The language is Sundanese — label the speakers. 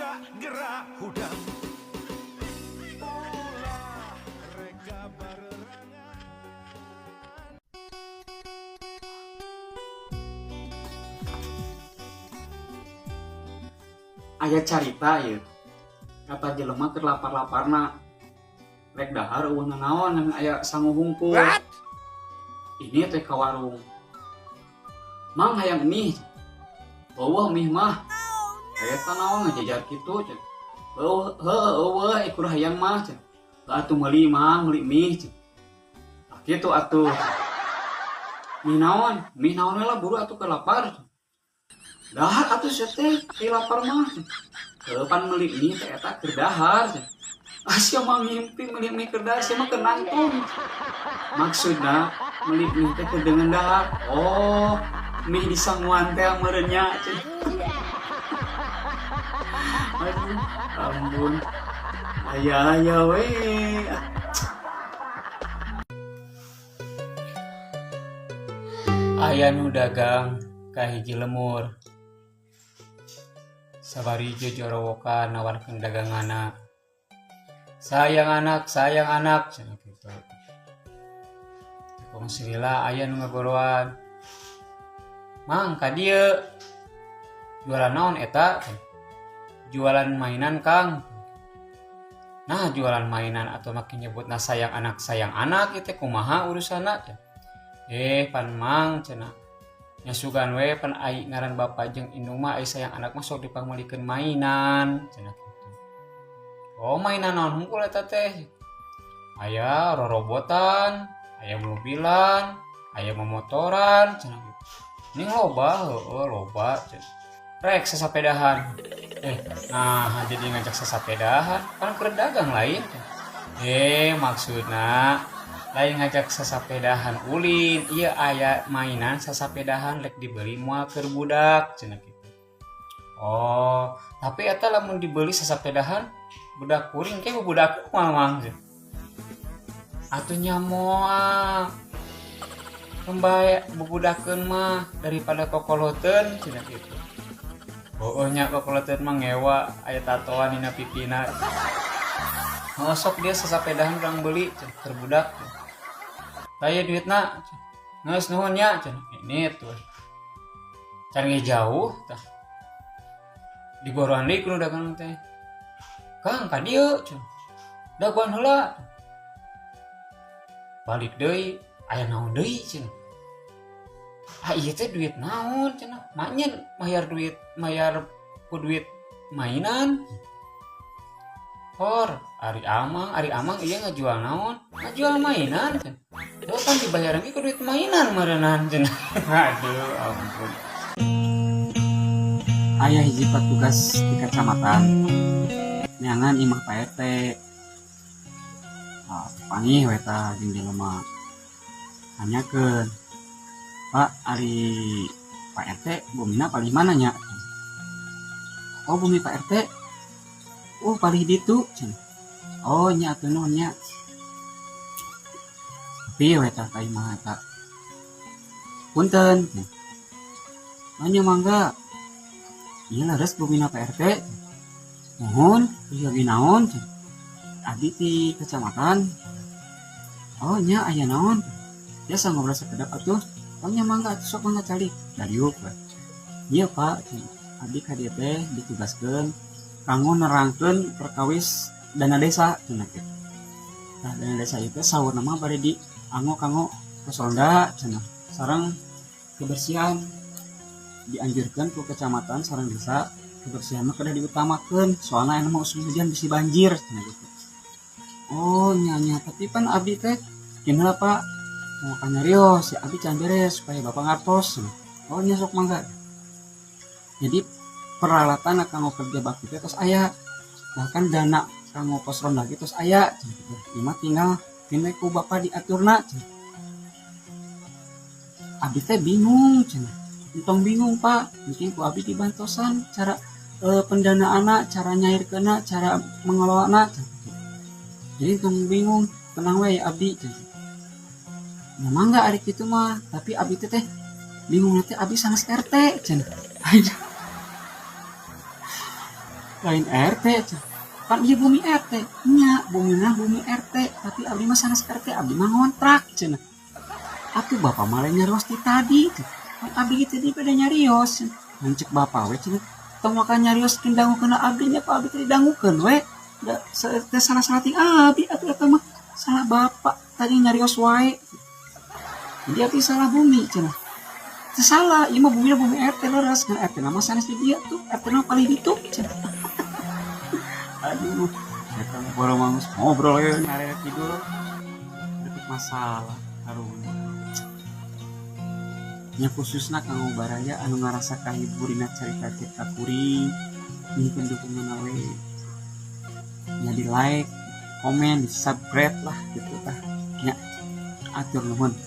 Speaker 1: Tidak gerah hudang. Ulah reka barerangan.
Speaker 2: Aya carita ieu. Kata jelema keur lapar-laparna rek dahar eueuh nanaon ngan aya sangu hungkul. Ini teh ka warung. Mang hayang mie. Eueuh mie mah. Eta naon ngajajar kitu cenah. Eueuh heueuh eueuh ikur hayang mah cenah. Atuh meuli mah meuli mie cenah. Tah kitu atuh. Mie naon? Mie naon we lah buru atuh keur lapar. Dahar atuh sia teh keur lapar mah. Heueuh pan meuli mie teh eta keur dahar cenah. Ah sia mah ngimpi meuli mie keur dahar sia mah keur nangtung. Maksudna meuli mie teh keur deungeun dahar. Oh, mie disanguan teh meureun nya cenah. Aduh, ampun. Aya-aya we. Aya nu dagang ka hiji lemur. Sabari jojorowokan nawarkeun daganganna. Sayang anak, sayang anak cenah kitu. Kongsi lila aya nu ngagoroan. Mang ka dieu. Jualan naon eta? Jualan mainan, Kang. Nah, jualan mainan atau makin nyebutna sayang anak ieu teh kumaha urusanna? Pan mang cenah. Nya sugan we pan ai ngaran bapa jeung indung mah ai sayang anak mah sok dipangmeulikeun mainan cenah kitu. Oh, mainan naon hungkul eta teh? Aya rorobotan, aya mobilan, aya momotoran cenah kitu. Ning loba heueuh loba cenah. Rek sasapedahan. Nah jadi ngajak sasapedahan, pan keur dagang lain. Maksudna lain ngajak sasapedahan ulin, ieu aya mainan sasapedahan rek dibeli moal keur budak cenah kitu. Oh, tapi eta lamun dibeli sasapedahan budak kuring ke budak moal mang cenah. Atuh nya moal. Kembae bubudakeun mah daripada kokoloteun cenah kitu. Heueuh nya kokoloteun mah ngewa aya tatoan dina pipina. Heueuh sok dia sasapedahan urang beuli cenah keur budak. Taya duitna geus nuhun nya cenah. Ini tuh. Can ge jauh tah. Digoroan deui ku nu dagang teh. Kang ka dieu cenah. Dagoan heula. Balik deui aya naon deui cenah. Ah ieu teh duit naon cenah. Manyen mayar duit, mayar ku duit mainan. Hor, ari amang ieu ngajual naon? Ngajual mainan cenah. Heuh pan dibayaran ge ku duit mainan meureunnan cenah. Aduh ampun. Aya hiji patugas di kecamatan neangan imah Pak RT. Ah, pangih we tah jeung jelema. Nanyakeun, Pak, ari Pak RT bumina palih mana nya? Oh, bumi Pak RT. Oh, palih ditu cenah. Oh, nya atuh nuhun nya. Tapi we tah ka imah eta. Punten. Nanya mangga. Ieu leres bumina Pak RT. Nuhun, ieu lagi naon cenah. Abdi ti kecamatan. Oh, nya aya naon? Biasa ngobrol sakedap atuh. Oh nya mangga atuh sok mangga calik. Dariuk we. Ieu Pak, abdi ka dieu teh ditugaskeun kanggo nerangkeun perkawis dana desa cenah kitu. Tah dana desa ieu teh saurna mah bade dianggo kanggo pos ronda cenah. Sareng kebersihan dianjurkeun ku kecamatan sareng desa kebersihan mah kedah diutamakeun soalna aya mah usum hujan bisi banjir cenah kitu. Oh nya nya tapi pan abdi teh kieu heula Pak. Mau nyarios si abdi can beres supaya bapak ngartos. Oh nya sok mangga. Jadi peralatan kanggo kerja bakti teh tos aya, bahkan dana kanggo pos ronda ge tos aya cenah kitu. Ieu mah tinggal kene ku bapak diaturna cenah. Abdi teh bingung cenah. Entong bingung Pak, mungkin ku abdi dibantosan cara pendanaanna, cara nyairkeunna, cara mengelolana cenah. Jadi entong bingung, tenang we abdi cenah. Nah, mangga ari kitu mah, tapi abdi teh bingung teh abdi sanes RT cenah. Aduh. Lain RT cenah. Pan ieu bumi RT nya, bumina bumi RT, tapi abdi mah sanes RT, abdi mah ngontrak cenah. Atuh bapak mah lain nyarios ti tadi cenah. Pan abdi ge tadi pada nyarios cenah. Ngan cek bapak we cenah, tong waka nyarios dangukeun abdi nya, pa abdi teh didangukeun we. Da teu salah-salah ting abdi atuh, eta mah salah bapak tadi nyarios wae. Jadi abdi salah bumi cenah. Teu salah, ieu mah bumina bumi RT leres, ngan RT na mah sanes di dieu tuh, RT na mah paling ditu cenah. Aduh, eta mah boro mah geus ngobrol we nyareret tidur. Deukeut masalah karunya. Nya khususna kanggo baraya anu ngarasa kahibur dina carita-carita kuring, nyuhunkeun dukunganna we. Nya di like, komen, di subscribe lah gitu tah. Nya atur nuhun.